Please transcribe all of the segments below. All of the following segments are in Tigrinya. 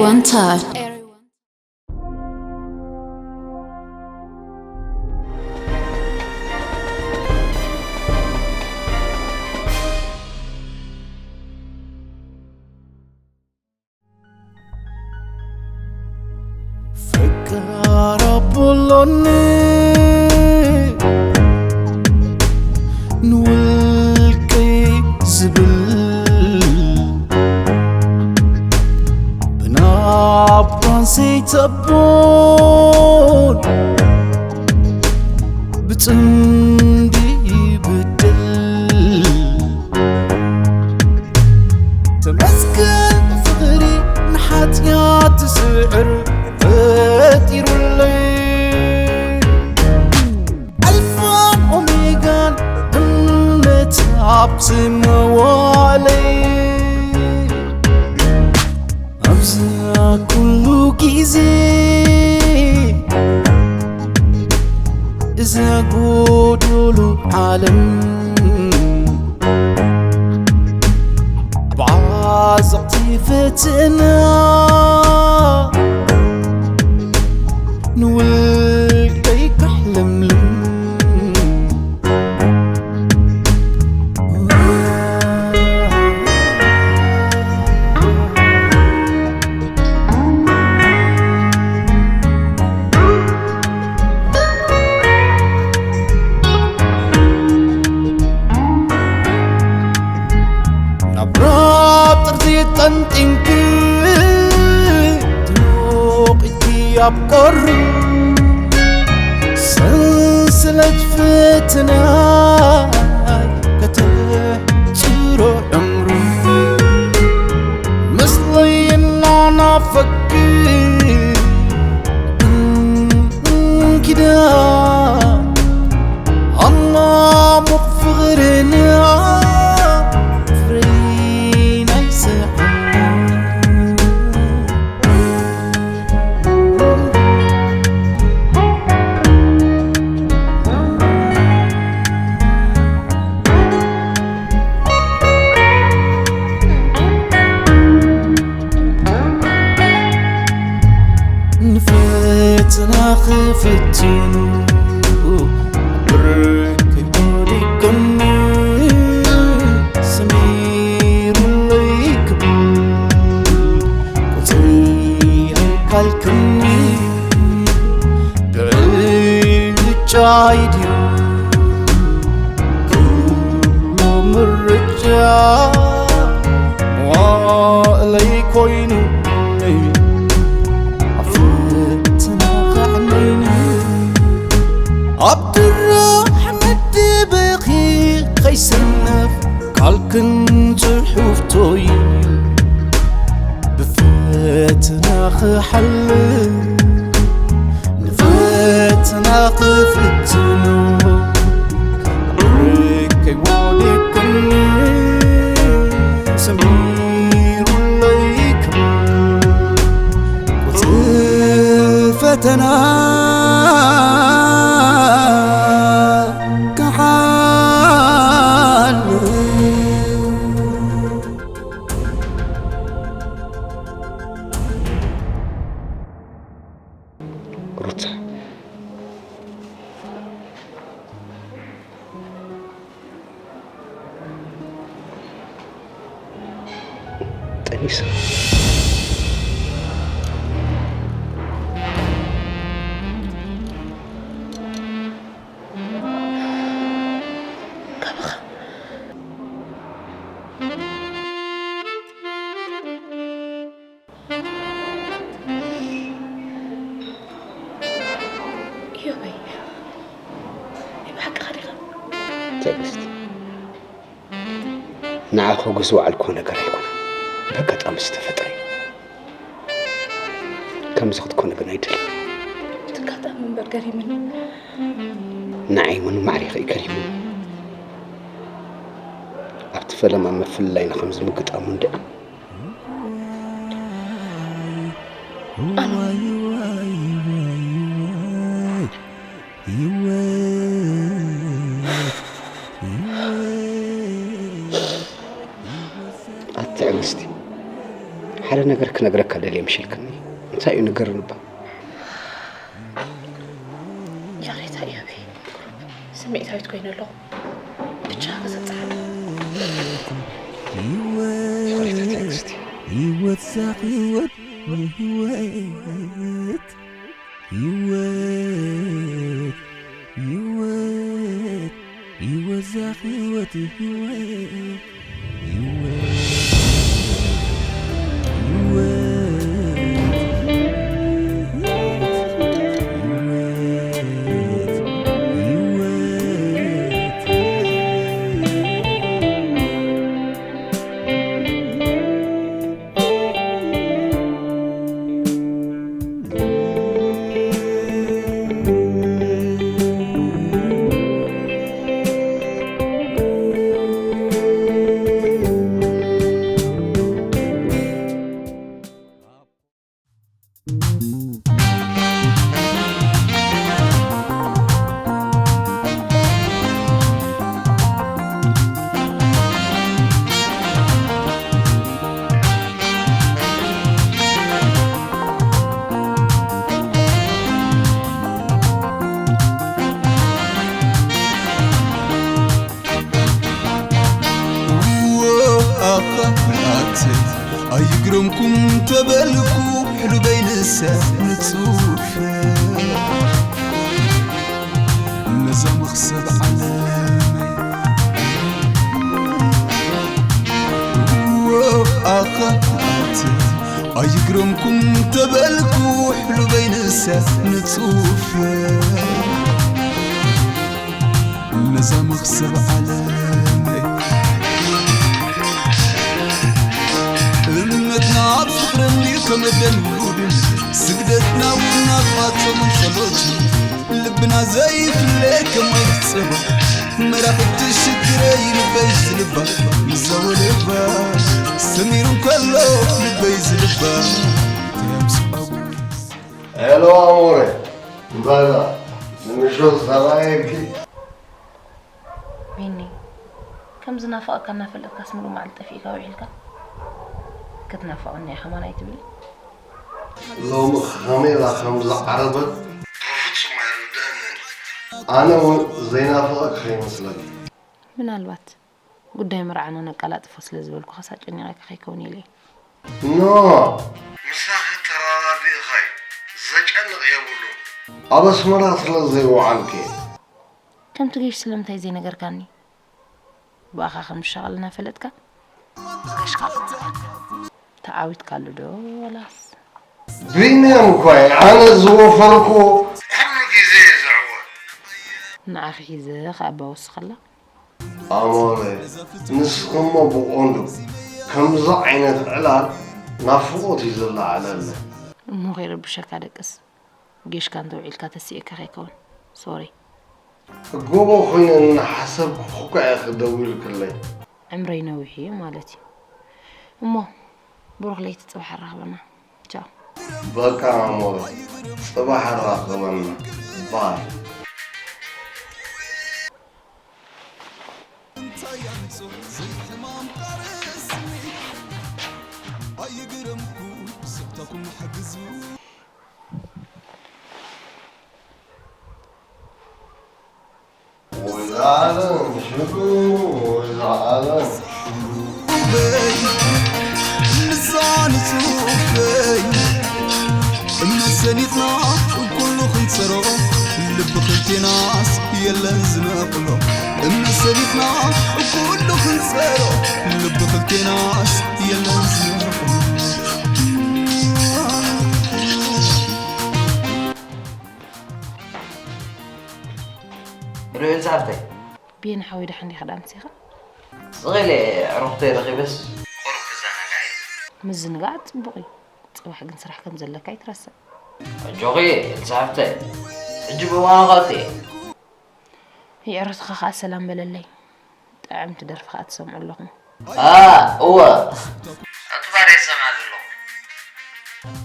One time. ፈቃር ኣቦሎኒ ንውልቀይ ዝብል ብናባን ዘይተቦን ብጽምዲ ይብድል። ተመስገን ፍቕሪ ንሓጢኣት ዝስዕር ፈጢሩለይ። ኣልፋን ኦሜጋን እምነት ኣብ ዝመዋለይ። ኣብዚ ኩሉ ግዜ እዛ ጎዶሎ ዓለም ብዓዘቕቲ ፈተና ንውልቀይ ከሕለምልም። ናብ ራብ ጥርዚ ጠንጢንኪ ትሞቒኪ ኣብ ቁሪ ሰንሰለት ፈተና ከተሕጽሮ ዕምሩ ምስለይ እናናፈኪ እንኪዳ ኣማሙቕ ፍቕርና ፍሬ ናይ ስሕና። ንፈተና ክፍትኑ ብርክ ወዲቅኒ ሰሚሩለይ ክብል ቁፅሪ ኣይካልክኒ ብዕጫይ ድዩ ኩሉ ምርጫ መዋእለይ ኮይኑ ኣብ ፈተና ከዕነይኒ ኣብ ድራሕ መደበኺ ከይሰነፍ ቃልክን ጽሑፍቶይ ብፈተና ክሓልፍ ንፈተና ክፍትኑ ርቀይ ወዲቅኒ ሰሚሩለይ ክብል ቁጽሪ ፈተና ክሓልፍ። ሩታ ጠኒሳ። ኢዮበይ፣ ናይ ብሓቅኻ ዲኻ? ትዕግስቲ፣ ንዓኺ ክጉስዎ ዓልኮ ነገር ኣይኮነን። ብኣጋጣሚ ዝተፈጥረ እዩ። ከምዚ ክትኮኒ ግን ኣይደልን። እቲ ኣጋጣሚ እምበር ገሪሙኒ። ንዓይ እውን ማዕሪኺ እዩ ገሪሙኒ። ኣብቲ ፈለማ ምፍልላይና ከምዚ ምግጣሙ እንድዒ። ኣነ ኣቲ ትዕግስቲ፣ ሓደ ነገር ክነግረካ ደልየ ምሽልክኒ። እንታይ እዩ ንገርንባ? ይቕሬታ እዮበይ፣ ስምዒታዊት ኮይነ ኣለኹ። ብቻ ክሰጽሓሉ። ይቕሬታ ትዕግስቲ። ህይወት ዛኽ ህይወት ህይወት ህይወት ህይወት ህይወት ዛኽ ህይወት ህይወት ኣኻት ኣይግረምኩም ተበልኩ ሕሉበይ ንሰ ንጹፍ ነዛ መኽሰብ ዓለመይ ኣኻት ኣይግረምኩም ተበልኩ ሕሉበይ ንሰ ንጹፍ ነዛ መኽሰብ ዓለመይ እምነትና ኣብ ፍቕርን እዩ ከመደን ውሉድን ስግደትና እውን ኣብ ጾምን ጸሎትን ልብና ዘይፍለ ከማይ ክጸባ መራኽብቲ ሽግረይ ልበይ ዝልባ ምዘወለባ ሰሚሩ እንከሎ ልበይ ዝልባ ሄሎ ኣሞረ እምበዛ ንምሾ ሰብኣየኪ ቢኒ ከም ዝናፍቐካ እናፈለጥካስ ሙሉእ መዓልቲ ጠፊእካ ውዒልካ ክትናፍቐኒ ኢኻ ማን ኣይትብል ሎሚ ኸሜላ ከም ዝዓረበት ብፍጹም ኣይርድእንን ኣነ እውን ዘይናፍቐክ ከይመስለካ ምናልባት ጉዳይ መርዓና ነቀላጥፎ ስለ ዝበልኩኻስ ኣጨኒቐካ ከይከውን ኢለ እየ ኖ ምሳኺ ተረዳዲእኻይ ዘጨንቕ የብሉን ኣብ ኣስመራ ስለ ዘይወዓልኪ ከምቲ ገሽ ስለምንታይ ዘይነገርካኒ ብኣኻ ከም ዝሻቐል እናፈለጥካ ገሽካ ተዓዊትካሉ ዶ ወላስ ቢንያም እኳ ኣነ ዝወፈርኩ ኩሉ ግዜ እየ ዘዕወት ንዓኺ ሒዘ ከኣባ ወስኸላ ኣሞረ ንስኺ እሞ ብቖንዱ ከምዚ ዓይነት ዕላል ናፍቖት እዩ ዘለዓለለ እሞ ከይረብሸካ ደቅስ ጌሽካ እንተውዒልካ ተሲእካ ከይከውን ሶሪ ጎቦ ኮይነ እናሓሰብኩ እኳ ኢኺ ደዊልክለይ ዕምረይ ነዊሑ እዩ ማለት እዩ እሞ ብሩኽ ለይቲ ጽባሕ ኣራኽበና ቻው በቃ ኣሞረ ጽባሕ ኣራኽበና ባይ እምነት ሰኒቕና ኩሉ ክንጸሮ ልቢ ክልቴናስ የለን ዝነቕሎ እምነት ሰኒቕና ኩሉ ክንጸሮ ልቢ ክልቴናስ የለን ዝነቕሎ ሄሎ ኤልሳ ሓፍተይ ብየን ሓወይ ደሓን ዲኻ ዳምሲኻ ስቕ ኢለ ዕሩኽተይ ረኺበስ ቁሩብ ክዘናጋዕ ኢለ ምዝንጋዕ ጽቡቕ እዩ ጽባሕ ግን ስራሕ ከም ዘለካ ኣይትረስዕ ኣጆኺ ኤልሳ ሓፍተይ ሕጂ ብእዋኑ ኸእቲ እየ የዕሩኽትኻ ኸኣ ሰላም በለለይ ጥዕምቲ ደርፊ ኸኣ ትሰምዑ ኣለኹም እወ ኣጥባር የሰምዓ ዘለኹ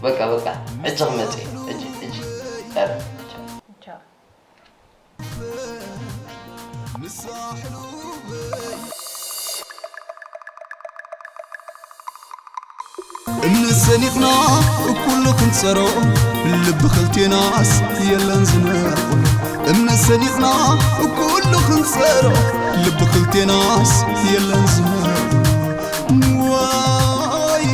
በቃ በቃ ሕጂ ክመጽእ ሕጂ ሕጂ እምነት ሰኒቕና እኩሉ ክንጸሮ፣ ልቢ ክልቴናስ የለን ዝነቕሎ። እምነት ሰኒቕና እኩሉ ክንጸሮ፣ ልቢ ክልቴናስ የለን ዝነቕሎ። ዋይ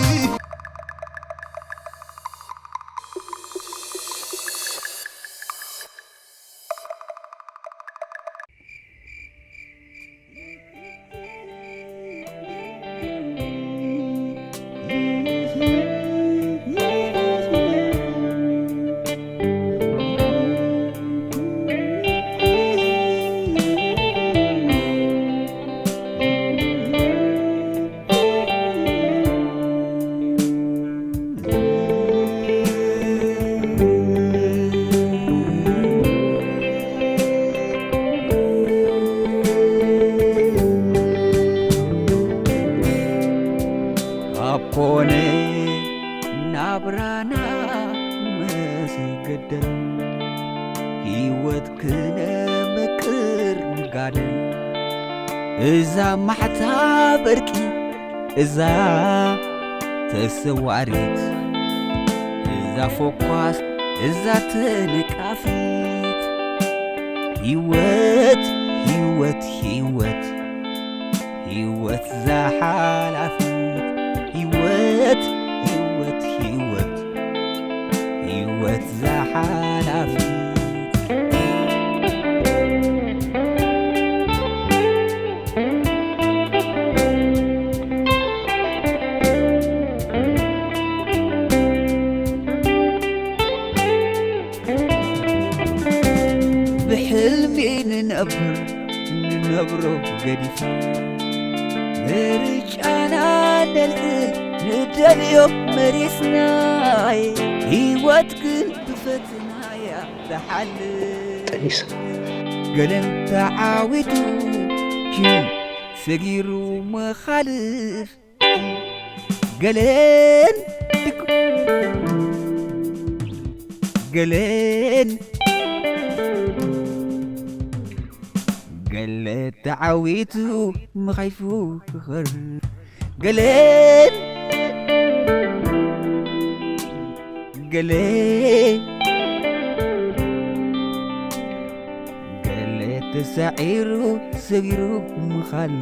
ካብ ኮነ ናብራና ምስ ገደል፣ ህይወት ክነመቅር ንጋደል። እዛ ማሕታ በርቂ፣ እዛ ተሰዋሪት፣ እዛ ፎኳስ፣ እዛ ተነቃፊት። ህይወት፣ ህይወት፣ ህይወት፣ ህይወት ዛሓላፊት። ህይወት፣ ህይወት፣ ህይወት፣ ህይወት ዛሓላፊት። ብሕልሚ ንነብር፣ ንነብሮ ገዲፍ፣ ምርጫና ነልዕል፣ ንደልዮ መሪጽናይ። ህይወት ግን ብፈተናያ ትሓልፍ። ጠኒሳ። ገለን ተዓዊቱ፣ ኪም ሰጊሩ መኻልፍ። ገለን፣ ገለን፣ ገለ ተዓዊቱ ምኻይፉ ክኸር። ገለን፣ ገለ፣ ገለ ተሳዒሩ ሰጊሩ ምኻል።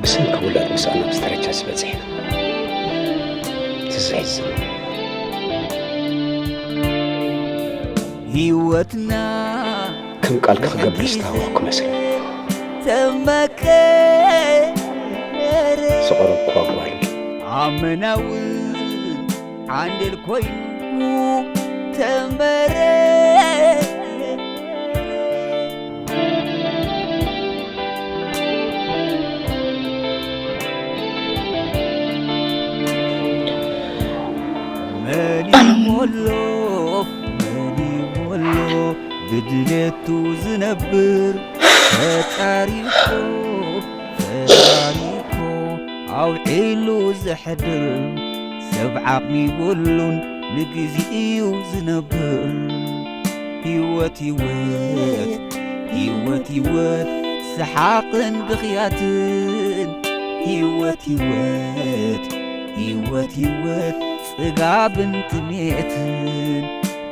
ብሰንኪ ውላድ ምስኣና ኣብዚ ደረጃ ዝበጽሐ ትዘይዝም። ህይወትና ከም ቃል ክገብር ዝታወኽኩ መስለ። ተመቀረ። ዝቐረብኩዋ ጓል። ኣመና እውን ዓንዴል ኮይኑ ተንበረ። መን ይሞሎ፣ መን ይሞሎ፣ ብድሌቱ ዝነብር ፈጣሪ እኮ፣ ፈጣሪ እኮ ኣውዒሉ ዘሕድር፣ ሰብ ዓቕሚ የብሉን ንግዜ እዩ ዝነብር። ህይወት፣ ህይወት፣ ህይወት፣ ህይወት፣ ሰሓቕን ብኽያትን። ህይወት፣ ህይወት፣ ህይወት፣ ህይወት፣ ጽጋብን ጥሜትን።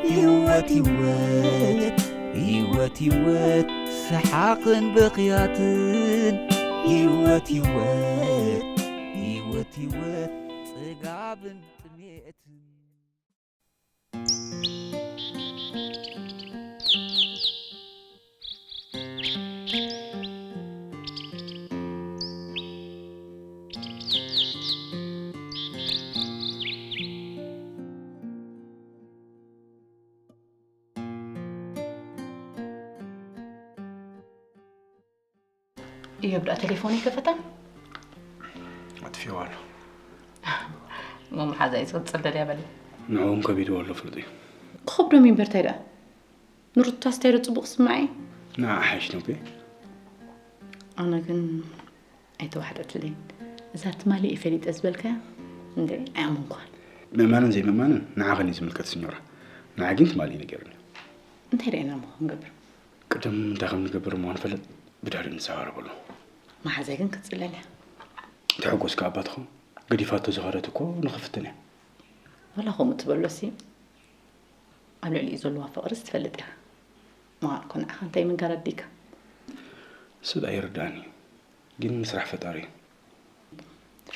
ህይወት፣ ህይወት፣ ህይወት፣ ህይወት፣ ሰሓቕን ብኽያትን። ህይወት፣ ህይወት፣ ህይወት፣ ህይወት፣ ጽጋብን ጥሜትን። እዮብ ደኣ ቴሌፎን ኣይከፈተን? ኣጥፊእዋ ኣሎ። እሞ መሓዛይ ዝቕጽል ደልያ በለ። ንዕኡ እውን ከቢድዎ ኣሎ ፍሉጥ እዩ። ክኸብዶም እዩ እምበር እንታይ ደኣ? ንሩታስ እንታይ ዶ ጽቡቕ ስምዓ እዩ? ንዓ ሓይሽ ነቤ። ኣነ ግን ኣይተዋሕደትለይን። እዛ ትማሊ እየ ፈሊጠ ዝበልካያ እንደ ኣይኣመንኳን። ምእማንን ዘይምእማንን ንዓኽን እዩ ዝምልከት ስኞራ። ንዓ ግን ትማሊ እዩ ነጊሩኒ። እንታይ ደኣ ኢና እሞ ክንገብር? ቅድም እንታይ ከም ንገብር እሞ ንፈልጥ ብድሕሪኡ ንዘራረበሉ። መሓዛይ ግን ክትጽለል እያ። ተሐጎስካ ኣባ ትኸውን? ገዲፋቶ ዝኸደት እኮ ንኽፍትን እያ። ወላ ከምኡ ትበሎሲ ኣብ ልዕሊኡ ዘለዋ ፍቕርስ ትፈልጥ ኢኻ። መዋል እኮ ንዓኻ እንታይ ምንጋር ኣዲካ? እሱ ዳ ይርዳእኒ ግን ስራሕ ፈጣሪ እዩ።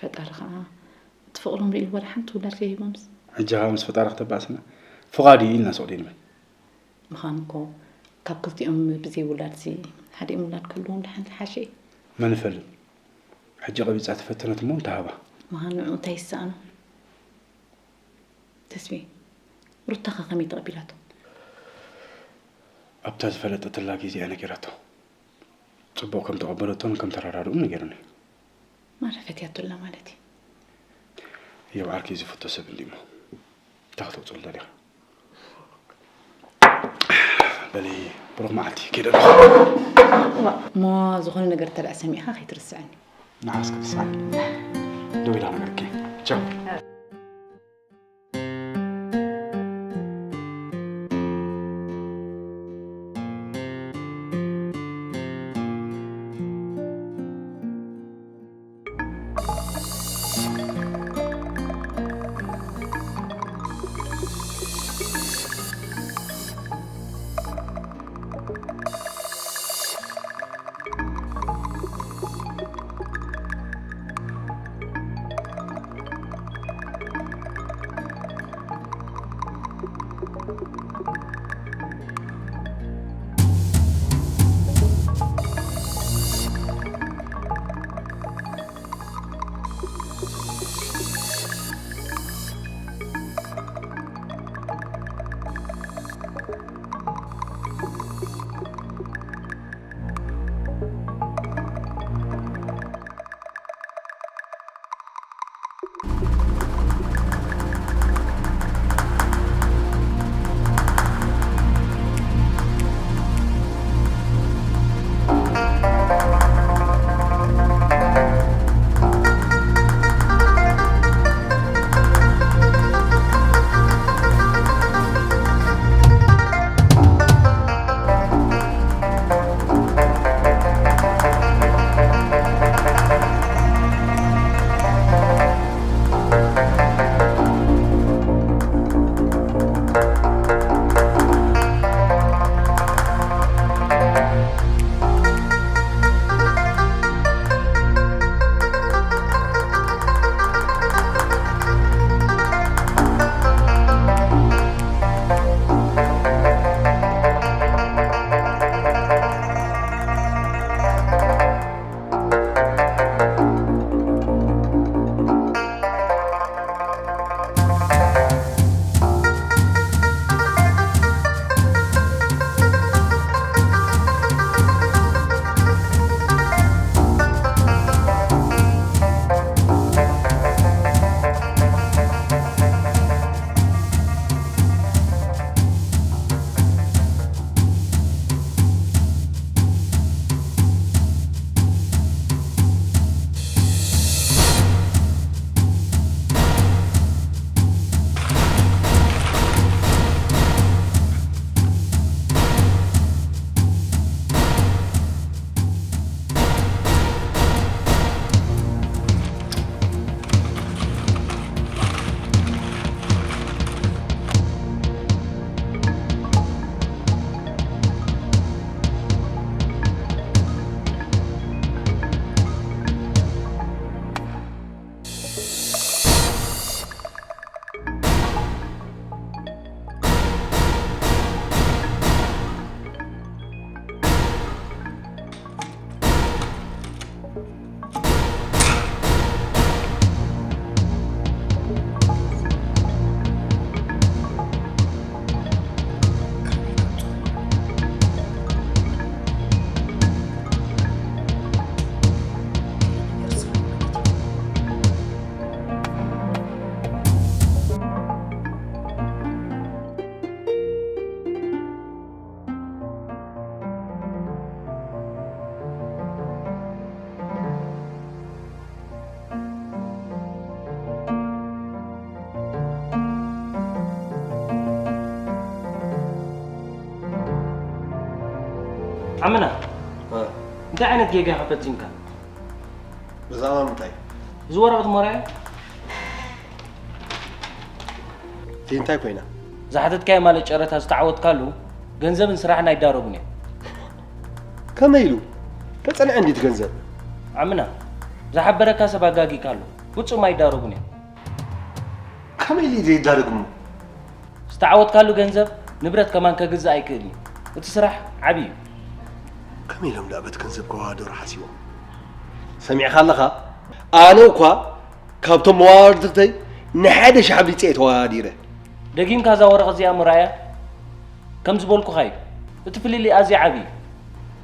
ፈጣሪ ከዓ እቲ ፍቕሮም ርእዩ ወላ ሓንቲ ውላድ ከይሂቦምስ? ሕጂ ከዓ ምስ ፈጣሪ ክተባእስና ፍቓድ እዩ ኢልና ስቕ ንበል። ምዃኑ እኮ ካብ ክልቲኦም ብዘይ ውላድሲ ሓዲኦም ውላድ ክህልዎም ድሓን ዝሓሸ እዩ። መን ይፈልጥ? ሕጂ ቀቢፃ ተፈተነት እሞ እንተሃባ። ምዃኑ ንዑ እንታይ ይሰኣኖ? ተስፌ፣ ሩታ ከ ከመይ ተቐቢላቶ? ኣብታ ዝፈለጠትላ ግዜ እያ ነጊራቶ። ፅቡቕ ከም ተቐበለቶን ከም ተረዳድኡን ነጊሩኒ። ማራ ፈትያቶ ኣላ ማለት እዩ። የብዓልኪ ዝፈቶ ሰብ እንዲሞ እንታይ ክትወፅሉ ደሊኻ? በሊ ብሩኽ መዓልቲ ከይደ ኣለኹ። እሞ ዝኾነ ነገር እንተ ደኣ ሰሚዕኻ ከይትርስዐኒ። ንዓስ ክትስዓኒ ደው ኢላ ነገርኪ። ቻው። ዓምና እንታይ ዓይነት ጌጋ ኢኻ ፈጺምካ? ብዛዕባ ምንታይ? እዚ ወረቐት ሞራዮ እንታይ ኮይና? ዝሓተትካዮ ማለት ጨረታ ዝተዓወትካሉ ገንዘብን ስራሕን ኣይዳረጉን እዮም። ከመይ ኢሉ? ተጸንዐ እንዲት ገንዘብ? ዓምና፣ ዝሓበረካ ሰብ ኣጋጊካ ኣሎ። ፍጹም ኣይዳረጉን እዮም። ከመይ ኢሉ ዘይዳረግ እሞ? ዝተዓወትካሉ ገንዘብ ንብረት ከማን ከግዝእ ኣይክእልን እዩ። እቲ ስራሕ ዓብዪ እዩ። ከመይ ኢሎም ደኣ በቲ ገንዘብ ከዋደሩ ሓሲቦም? ሰሚዕካ ኣለኻ? ኣነ እኳ ካብቶም መዋድርተይ ንሓደ ሺሕ ኣብሊፀ እየ ተወዳዲረ። ደጊምካ እዛ ወረቐት እዚኣ ምርኣያ ከም ዝበልኩኻ እዩ። እቲ ፍልልይ ኣዝዩ ዓብዪ እዩ።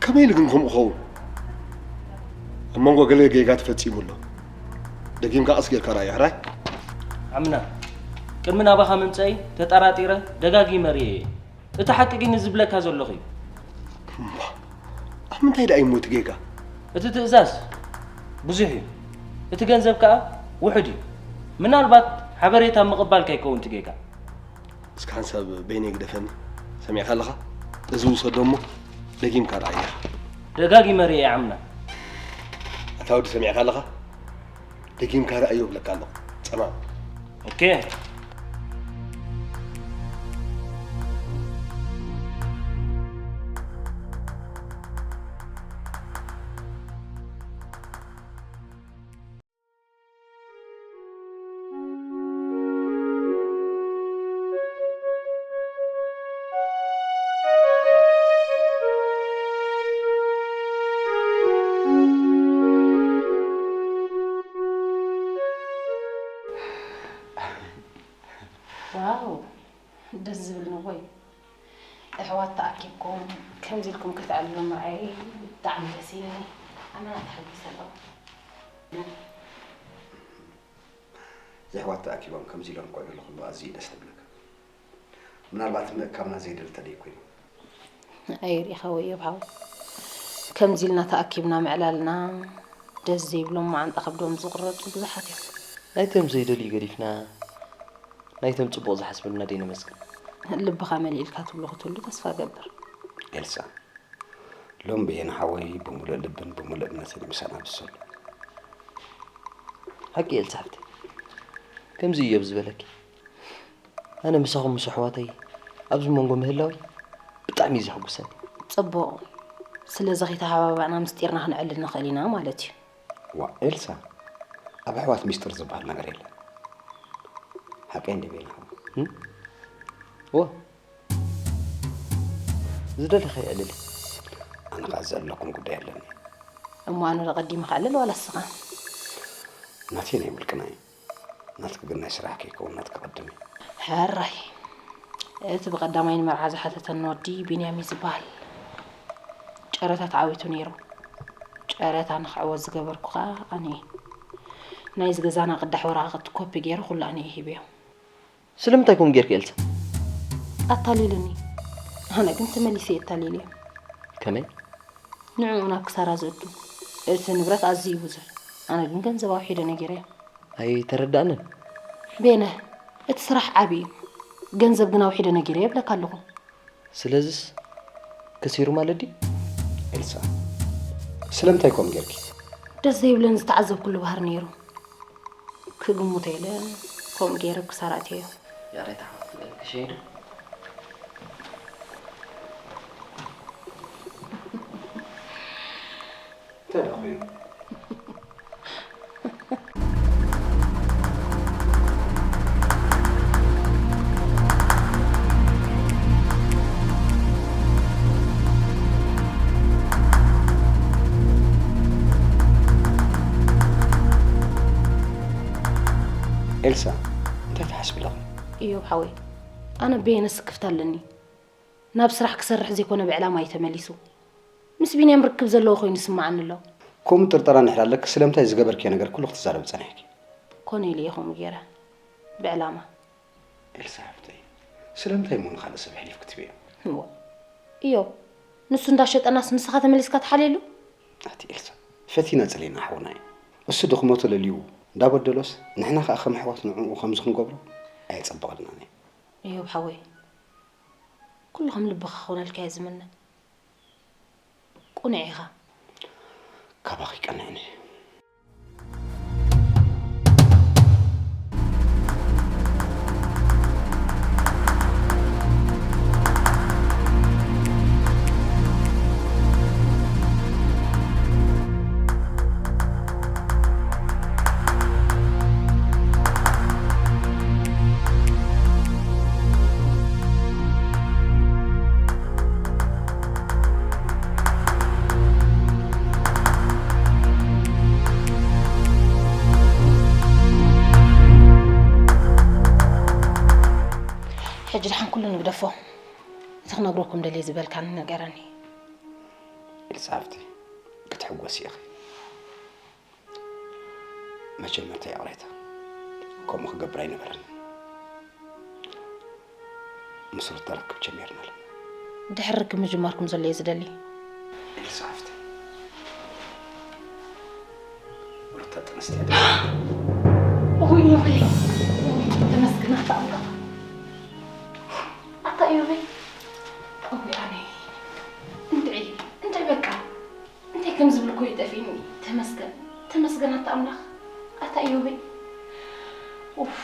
ከመይ ኢሉ ግን ከምኡ ኸውን? ኣብ መንጎ ገለ ጌጋ ተፈጺሙ ኣሎ። ደጊምካ ቀስ ጌርካ ርኣዮ ሕራይ። ዓምና፣ ቅድሚ ናባኻ ምምፀይ ተጠራጢረ ደጋጊመ ርእየ እየ። እቲ ሓቂ ግን ዝብለካ ዘለኹ እዩ። እሞ ኣብ ምንታይ ደኣ እዩ እቲ ጌጋ? እቲ ትእዛዝ ብዙሕ እዩ፣ እቲ ገንዘብ ከኣ ውሑድ እዩ። ምናልባት ሓበሬታ ምቕባል ከይከውን እቲ ጌጋ። እስካ ሓንሳብ በይነይ ግደፈኒ። ሰሚዕካ ኣለኻ? እዚ ውሰዶ እሞ ደጊምካ ርኣያ። ደጋጊመ ርእየ ዓምና። ኣታ ወዲ ሰሚዕካ ኣለኻ? ደጊምካ ርኣዮ እብለካ ኣለኹ። ጸማም። ኦኬ። ዋው፣ ደስ ዝብል ንጎይ። ኣሕዋት ተኣኪብኩም ከምዚ ኢልኩም ክትዕልሉ ምርኣይ ብጣዕሚ ደስ ኢሉኒ። ኣመና ተሓጊሰ ኣለኹ። የሕዋት ተኣኪቦም ከምዚ ኢሎም ክዕልሉ ከለዉ ኣዝዩ ደስ ትብለካ። ምናልባት ምእካብና ዘይደሊ ተደይ ኮይኑ። ኣይ ሪኢኻ ወይ እዮብ ሓው፣ ከምዚ ኢልና ተኣኪብና ምዕላልና ደስ ዘይብሎም መዓንጣ ከብዶም ዝቑረፁ ብዙሓት እዮም። ናይቶም ዘይደልዩ ገዲፍና ናይቶም ፅቡቕ ዝሓስቡልና ደይነመስግን። ልብኻ መሊእልካ ትብሎ ክትህሉ ተስፋ እገብር። ኤልሳ፣ ሎም ብሄን ሓወይ ብምሉእ ልብን ብምሉእ እምነትን እዩ ምሳና ብሰሉ። ሓቂ እየ ኤልሳ ሓፍተይ፣ ከምዚ እዮብ ዝበለኪ። ኣነ ምሳኹም ምስ ኣሕዋተይ ኣብዚ መንጎ ምህላወይ ብጣዕሚ እዩ ዘሐጉሰኒ። ጽቡቕ፣ ስለዚ ከይተሓባባእና ምስጢርና ክነዕልል ንኽእል ኢና ማለት እዩ። ዋእ ኤልሳ፣ ኣብ ኣሕዋት ሚስጥር ዝበሃል ነገር የለን። ሓቀይ እንድየ በይንኻ። እወ፣ ዝደለኻዮ ኣዕልሊ። ኣነ ኸኣ ዘዕልለኩም ጉዳይ ኣለኒ። እሞ ኣነ ዶ ቀዲመ ከዕልል ዋላ እስኻ? ናተይ ናይ ውልቅና እዩ። ናትኪ ግን ናይ ስራሕ ከይከውን ናትኪ ቅድም እዩ። ሕራይ። እቲ ብቐዳማይ ንመርዓ ዝሓተተኒ ወዲ ቢንያም እዩ ዝበሃል። ጨረታ ተዓዊቱ ነይሩ። ጨረታ ንኽዕወት ዝገበርኩ ኸኣ ኣነ እየ። ናይዚ ገዛና ቅዳሕ ወረቓቕቲ ኮፒ ገይረ ኩሉ ኣነ እየ ሂበዮ። ስለምንታይ ከምኡ ጌርኪ ኤልሳ? ኣታሊሉኒ። ኣነ ግን ተመሊሰ እየ ኣታሊለዮ። ከመይ? ንዕኡ ናብ ክሳራ ዘእቱ። እቲ ንብረት ኣዝዩ እዩ ብዙሕ። ኣነ ግን ገንዘብ ኣውሒደ ነጊረዮ። ኣይተረዳእንን። ቤነ፣ እቲ ስራሕ ዓቢ እዩ። ገንዘብ ግን ኣውሒደ ነጊረዮ ይብለካ ኣለኹ። ስለዝስ ከሲሩ ማለት ድዩ? ኤልሳ፣ ስለምንታይ ከምኡ ጌርኪ? ደስ ዘይብለኒ ዝተዓዘብኩሉ ባህሪ ነይሩ። ክግምቶ ኢለ ከምኡ ገይረ ኣብ ክሳራ ኣእትየዮ። ይቕሬታ ሓፍቲ፣ ክሸይዱ። እንታይ ደኣ ኮይኑ? ኤልሳ፣ እንታይ ትሓስቢ ኣለኺ? እዮብ ሓወይ፣ ኣነ በየነ ስክፍታ ኣለኒ። ናብ ስራሕ ክሰርሕ ዘይኮነ ብዕላማ እዩ ተመሊሱ። ምስ ቢንያም ርክብ ዘለዎ ኮይኑ ይስምዓኒ ኣሎ። ከምኡ ጥርጠራ እንድሕር ኣለኪ ስለምንታይ ዝገበርክዮ ነገር ኩሉ ክትዛረቢ ጸኒሕኪ? ኮነ ኢለ እየ ከምኡ ገይረ። ብዕላማ። ኤልሳ ሓፍተይ፣ ስለምንታይ እሞ ንኻልእ ሰብ ኣሕሊፍኪ ትህብዮ? እዋ። እዮብ፣ ንሱ እንዳሸጠናስ ንስኻ ተመሊስካ ትሓልየሉ? ኣቲ ኤልሳ፣ ፈቲና ጸሊእና ሓውና እዩ። እሱ ድኽመቱ ለልዩ እንዳበደሎስ ንሕና ከኣ ከም ኣሕዋት ንዕኡ ከምዚ ክንገብሮ ኣየጸበቐልናን እዩ። እዮብ ሓወይ፣ ኩሉ ከም ልብኻ ክኾነልካ እየ ዝምነ። ቁኑዕ ኢኻ። ካባኺ ይቀንዕኒ። ኩሉ ንግደፎ። እቲ ክነግረኩም ደልየ ዝበልካኒ ንገረኒ። ኤልሳ ሓፍተይ፣ ክትሕጎሲ ኢኺ። መቸም መርታ ይቕሬታ። ከምኡ ክገብር ኣይነበረን። ምስ ሩታ ርክብ ጀሚርና ኣለና። ድሕሪ ርክብ ምጅማርኩም ዘሎ እየ ዝደሊ። ኤልሳ ሓፍተይ፣ ሩታ ጥንስቲ እያ። እውይ፣ እውይ፣ እውይ፣ ተመስገን ኣታ ኣምላኽ። ኣታ እዮበይ፣ እውይ፣ ኣነ እንድዒ፣ እንድዒ በቃ። እንታይ ከም ዝብል እኮ ይጠፊእኒ። ተመስገን፣ ተመስገን ኣታ ኣምላኽ። ኣታ እዮበይ። ኡፍ።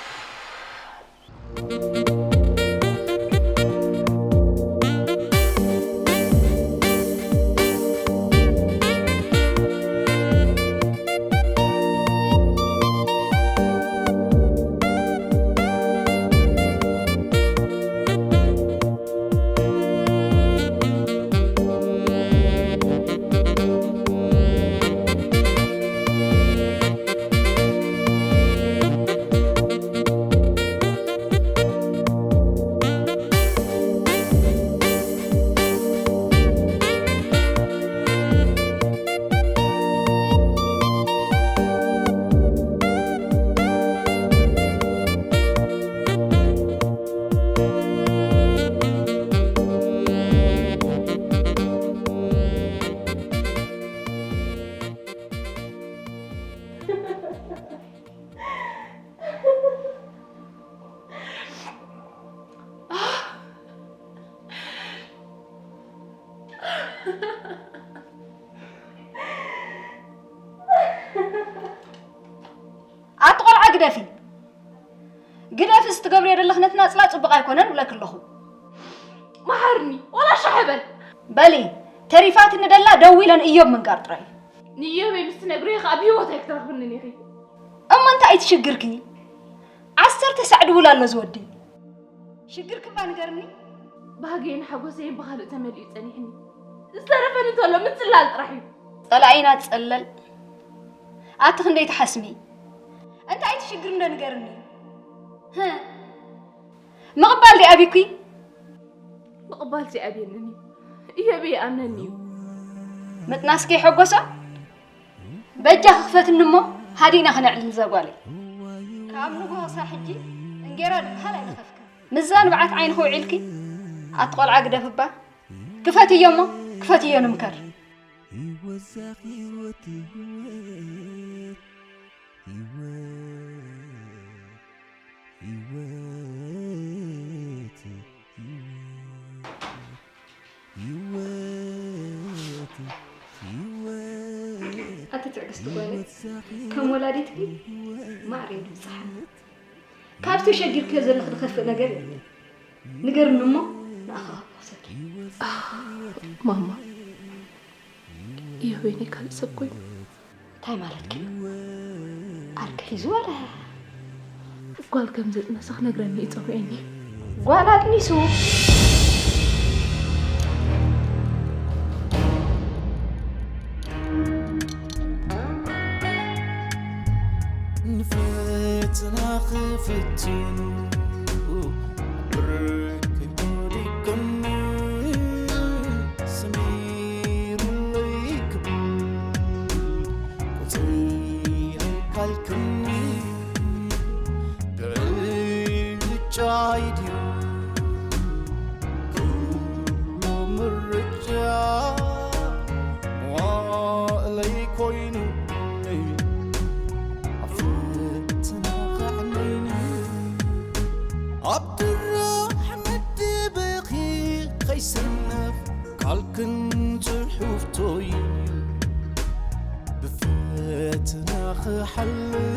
ኣቲ ቆልዓ ግደፊ፣ ግደፊ፣ እዚ ትገብርዮ ዘለኺ ነቲ ናጽላ ጽቡቕ ኣይኮነን እብለኪ ኣለኹ። መሓርኒ፣ ወላ ሻሕ በል። በሊ፣ ተሪፋትኒ ደላ ደው ኢለን እዮብ ምንጋር ጥራይ። ንእዮበይ ምስ ትነግርዮ ኸኣ ብህይወት ኣይክትረኽብንን ኢኺ። እሞ እንታይ እዩ እቲ ሽግርኪ? ዓሰርተ ሳዕ ድውል ኣሎ ዝወዲ። ሽግርኪ እባ ንገርኒ። ባህገይን ሓጎሰይን ብኻልእ ተመሊኡ ጸኒሕኒ። ዝተረፈኒ እንተሎ ምጽላል ጥራሕ እዩ። ጸላኢና ጸለል። ኣቲ ክንደይ ትሓስሚ? እንታይ እቲ ሽግር እንዶ ንገርኒ? ህ? ምቕባል ዲ ኣብዩኪ? ምቕባል ዘይኣብየንን እዩ። እዮብ ይኣምነኒ እዩ። ምጥናስኪ የሐጎሶ? በጃ ክኽፈትኒ እሞ ሃዲእና ክነዕልል እዛ ጓለይ። ካብ ንግሆ ክሳብ ሕጂ እንጌራ ዝበሃል ኣይነኸፍክን። ምስዛ ንብዓት ዓይንኺ ውዒልኪ? ኣቲ ቆልዓ ግደፍባ። ክፈትዮ እሞ ክፈትዮ ንምከር። ህይወት ዛኽ ህይወት ህይወት ህይወት ህይወት ህይወት ህይወት ኣቲ ትዕግስቲ ጓለይ፣ ከም ወላዲትኪ ማዕረ እዩ ድብጽሓ። ካብቲ ተሸጊርክዮ ዘለኺ ዝኸፍእ ነገር የለን። ንገርኒ እሞ ንኣኻ ክሕጎሰኪ። ማማ፣ እዮበይ ናይ ካልእ ሰብ ኮይኑ። እንታይ ማለትኪ እዩ? ዓርኪ ሒዙ ዋላ? ጓል ከም ዘጥነሰ ክነግረኒ እዩ ጸዊዑኒ። ጓል ኣጥኒሱ? ንፈተና ክፍትኑ ብርክ ወዲቆም ስሚሩለይ ክብል ቁጽሪ ኣይካልክኒ። ብዕጫይ ድዩ ኩሉ ምርጫ? መዋእለይ ኮይኑ ኣብ ፈተና ከዕነይኒ። ኣብ ድራሕ መደበኺ ከይሰነፍ ካልክን ጽሑፍቶይ ብፈተና ክሓልፍ